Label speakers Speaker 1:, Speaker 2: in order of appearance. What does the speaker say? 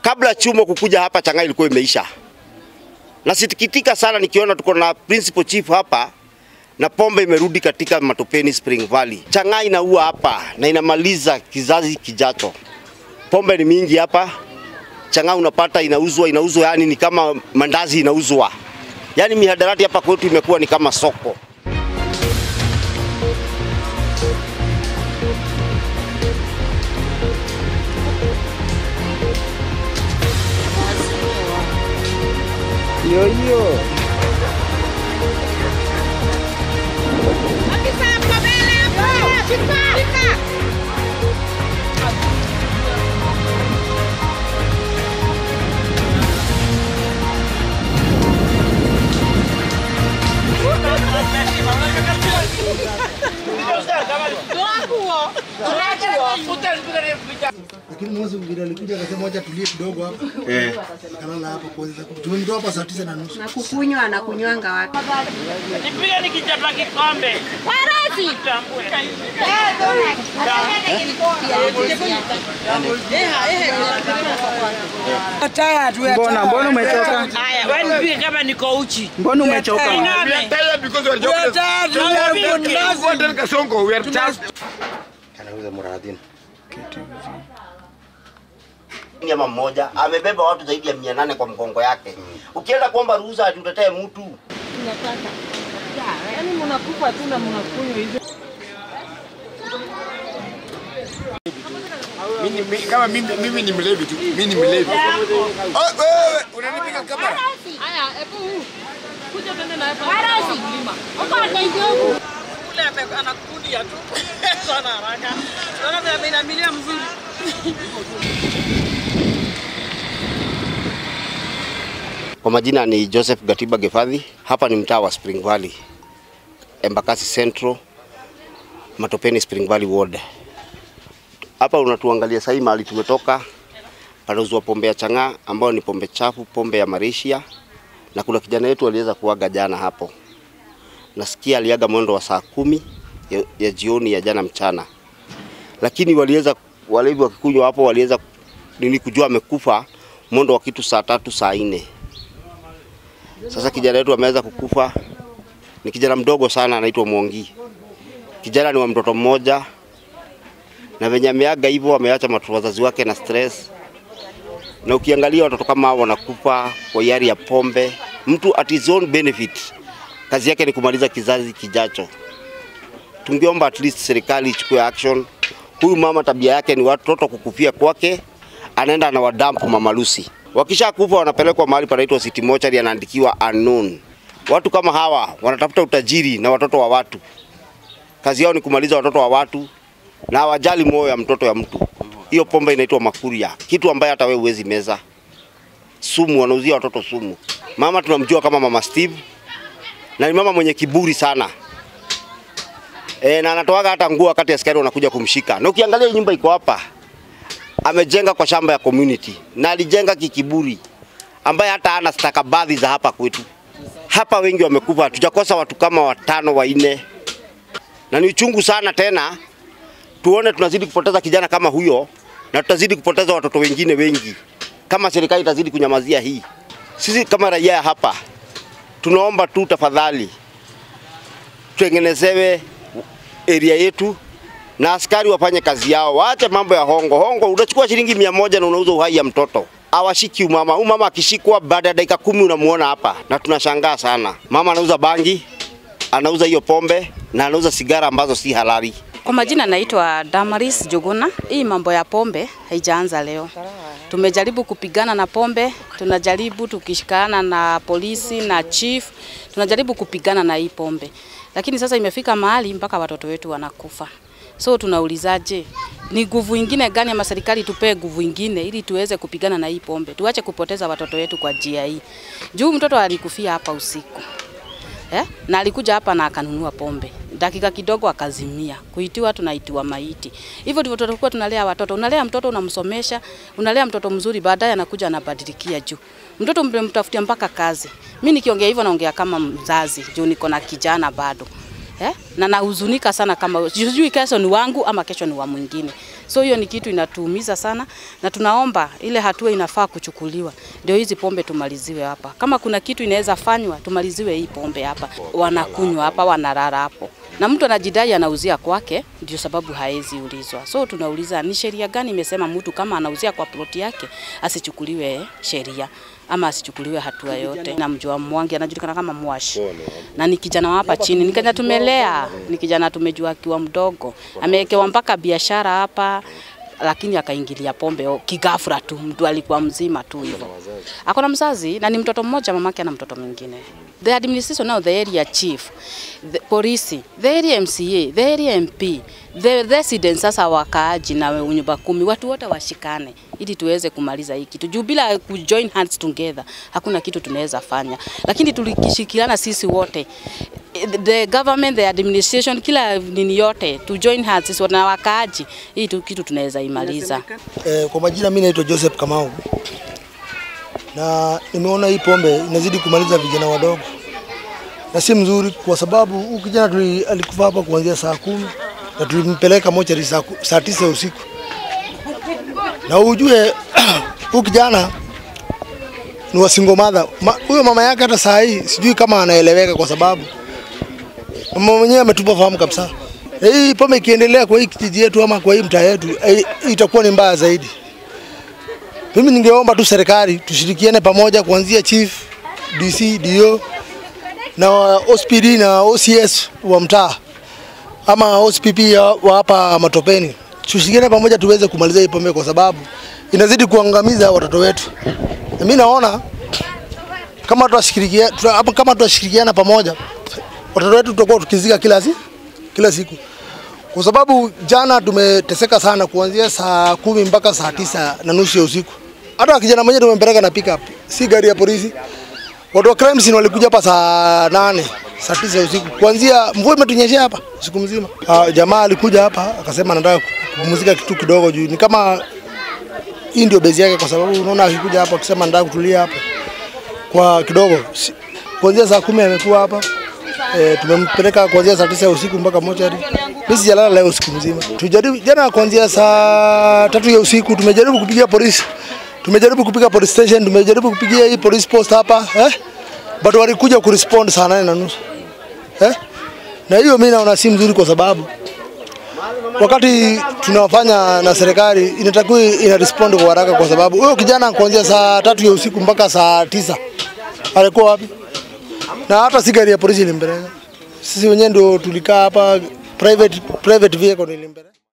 Speaker 1: Kabla Chumo kukuja hapa, chang'aa ilikuwa imeisha. Nasikitika sana nikiona tuko na principal chief hapa na pombe imerudi katika Matopeni Spring Valley. Chang'aa inaua hapa na inamaliza kizazi kijacho. Pombe ni mingi hapa. Chang'aa unapata inauzwa, yani ni kama mandazi inauzwa. Yani mihadarati hapa kwetu imekuwa ni kama soko.
Speaker 2: Yo yo.
Speaker 3: Lakini mwezi mwingine alikuja akasema acha tulie kidogo hapa. Akalala hapo kwanza. Tumemtoa hapa saa 9:30.
Speaker 4: Na kukunywa anakunywanga wapi?
Speaker 5: Nipige nikichapa kikombe.
Speaker 4: Warasi.
Speaker 2: Mbona mbona umechoka?
Speaker 5: Haya, wewe nipige kama niko uchi.
Speaker 2: Mbona umechoka?
Speaker 6: We are tired because we are jobless. We are Kasongo, we are tired.
Speaker 1: Anauza muradini. Nyama mmoja amebeba watu zaidi ya 800 kwa mgongo yake. Ukienda kuomba ruhusa atutetee mtu.
Speaker 4: Tunataka. Yaani mnakufa tu na mnakunywa hizo.
Speaker 6: Mimi kama mimi ni mlevi tu. Mimi ni mlevi. Oh, wewe unanipiga kamera.
Speaker 4: Haya, hebu kuja tena na hapa. Mlima. Uko na hiyo.
Speaker 5: Ule anakudia tu. Sana haraka. Unaona vile ameinamilia mzuri.
Speaker 1: Kwa majina ni Joseph Gatiba Gefadhi. Hapa ni mtaa wa Spring Valley, Embakasi Central, Matopeni Spring Valley Ward. Hapa unatuangalia sasa mahali tumetoka. Panauzwa pombe ya chang'aa ambayo ni pombe chafu, pombe ya Malaysia. Na kuna kijana yetu aliweza kuaga jana hapo. Nasikia aliaga mwendo wa saa 10 ya jioni ya jana mchana. Lakini waliweza walevi wakikunywa hapo waliweza nini kujua amekufa mwendo wa kitu saa 3 saa 4. Sasa kijana wetu ameweza kukufa. Ni kijana mdogo sana anaitwa Mwongi. Kijana ni wa mtoto mmoja. Na venye ameaga hivyo ameacha wazazi wake na stress. Na ukiangalia watoto kama hao wanakufa kwa hiari ya pombe. Mtu at his own benefit. Kazi yake ni kumaliza kizazi kijacho. Tungeomba at least serikali ichukue action. Huyu mama tabia yake ni watoto kukufia kwake, anaenda anawadampu Mama Lucy. Wakishakufa wanapelekwa mahali panaitwa City Mortuary, anaandikiwa unknown. Watu kama hawa wanatafuta utajiri na watoto wa watu. Kazi yao ni kumaliza watoto wa watu na hawajali moyo ya mtoto ya mtu. Hiyo pombe inaitwa makuria, kitu ambaye hata wewe huwezi meza. Sumu, wanauzia watoto sumu. Mama tunamjua kama Mama Steve, na ni mama mwenye kiburi sana. Na anatoaga hata nguo wakati askari wanakuja kumshika. Na ukiangalia nyumba iko hapa, amejenga kwa shamba ya community na alijenga kikiburi ambaye hata hana stakabadhi za hapa kwetu. Hapa wengi wamekufa, tujakosa watu kama 5 4. Na ni uchungu sana tena tuone tunazidi kupoteza kijana kama huyo na tutazidi kupoteza watoto wengine wengi kama serikali itazidi kunyamazia hii. Sisi kama raia hapa tunaomba tu tafadhali tutengenezewe area yetu na askari wafanye kazi yao. Waache mambo ya hongo. Hongo unachukua shilingi 100 na unauza uhai ya mtoto. Hawashiki umama. Umama akishikwa baada ya dakika 10 unamuona hapa na tunashangaa sana. Mama anauza bangi, anauza hiyo pombe na anauza sigara ambazo si halali.
Speaker 7: Kwa majina naitwa Damaris Juguna. Hii mambo ya pombe haijaanza leo. Tumejaribu kupigana na pombe, tunajaribu tukishikana na polisi na chief, tunajaribu kupigana na hii pombe. Lakini sasa imefika mahali mpaka watoto wetu wanakufa. So tunaulizaje, ni nguvu ingine gani ama serikali tupee nguvu ingine ili tuweze kupigana na hii pombe? Tuache kupoteza watoto wetu kwa njia hii. Juu mtoto alikufia hapa usiku. Na alikuja hapa na akanunua pombe. Dakika kidogo akazimia. Kuitiwa tunaitiwa maiti. Hivyo ndivyo tutakuwa tunalea watoto. Unalea mtoto unamsomesha, unalea mtoto mzuri, baadaye anakuja anabadilikia juu. Mtoto mtafutia mpaka kazi. Mimi nikiongea hivyo naongea kama mzazi, juu niko na kijana bado. Na nahuzunika sana kama sijui kesho ni wangu ama kesho ni wa mwingine. So hiyo ni kitu inatuumiza sana, na tunaomba ile hatua inafaa kuchukuliwa ndio hizi pombe tumaliziwe hapa. Kama kuna kitu inaweza fanywa, tumaliziwe hii pombe hapa. Wanakunywa hapa, wanalala hapo, na mtu anajidai anauzia kwake, ndio sababu haezi ulizwa. So tunauliza ni sheria gani imesema mtu kama anauzia kwa ploti yake asichukuliwe sheria ama asichukuliwe hatua yote? Namjua Mwangi, anajulikana kama Mwashi, na ni kijana wa hapa chini, ni kijana tumelea, ni kijana tumejua akiwa mdogo, amewekewa mpaka biashara hapa, lakini akaingilia pombe kigafra tu, mtu alikuwa mzima tu hivyo. Akona mzazi na ni mtoto mmoja, mamake ana mtoto mwingine. The administration now, the area chief, the polisi, the area MCA, the area MP, the residents, sasa wakaaji na nyumba kumi, watu wote washikane ili tuweze kumaliza hii kitu. Juu bila ku join hands together hakuna kitu tunaweza fanya. Lakini tulikishirikiana sisi wote, the government, the administration, kila nini yote to join hands sisi na wakaaji, hii kitu tunaweza imaliza.
Speaker 3: Kwa majina mimi naitwa Joseph Kamau, na nimeona hii pombe inazidi kumaliza vijana wadogo, na si mzuri kwa sababu huyu kijana alikufa hapa kuanzia saa 10 na tulimpeleka mochari saa 9 usiku. Na ujue huyu kijana ni wa single mother. Huyo mama yake hata saa hii sijui kama anaeleweka, kwa sababu mama mwenyewe ametupa fahamu kabisa. Hii pombe ikiendelea kwa hii kijiji yetu ama kwa hii mtaa yetu itakuwa ni mbaya zaidi. Mimi ningeomba tu serikali tushirikiane pamoja, kuanzia chief, DC, DO na OSPD na OCS wa mtaa ama OSPP wa hapa Matopeni. Tushirikiane pamoja tuweze kumaliza hii pombe, kwa sababu inazidi kuangamiza watoto wetu. Na mimi naona kama tutashirikiana pamoja, watoto wetu tutakuwa tukizika kila siku. Kwa sababu jana tumeteseka sana kuanzia saa 10 mpaka saa 9:30 ya usiku. Hata kijana mmoja tumempeleka na pick up, si gari ya polisi. Watu wa crime scene walikuja hapa saa 8, saa 9 ya usiku. Kuanzia mvua imetunyeshea hapa usiku mzima. Jamaa alikuja hapa akasema anataka kupumzika kitu kidogo juu ni kama hii ndio base yake, kwa sababu unaona akikuja hapa akisema anataka kutulia hapa kwa kidogo. Kuanzia saa 10 amekuwa hapa. Tumempeleka kuanzia saa 9 usiku mpaka mochari. Mimi sijalala leo usiku mzima. Tujaribu jana kuanzia saa 3 ya usiku tumejaribu kupigia polisi. Tumejaribu kupiga police station, tumejaribu kupigia hii police post hapa, But walikuja kurespond saa 8:30. Na hiyo mimi naona si mzuri, kwa sababu wakati tunafanya na serikali inatakiwa ina respond kwa haraka, kwa sababu huyo kijana kuanzia saa 3 ya usiku mpaka saa 9 alikuwa wapi? Na hata si gari ya polisi ilimpeleka. Sisi wenyewe ndio tulikaa hapa, private vehicle ilimpeleka.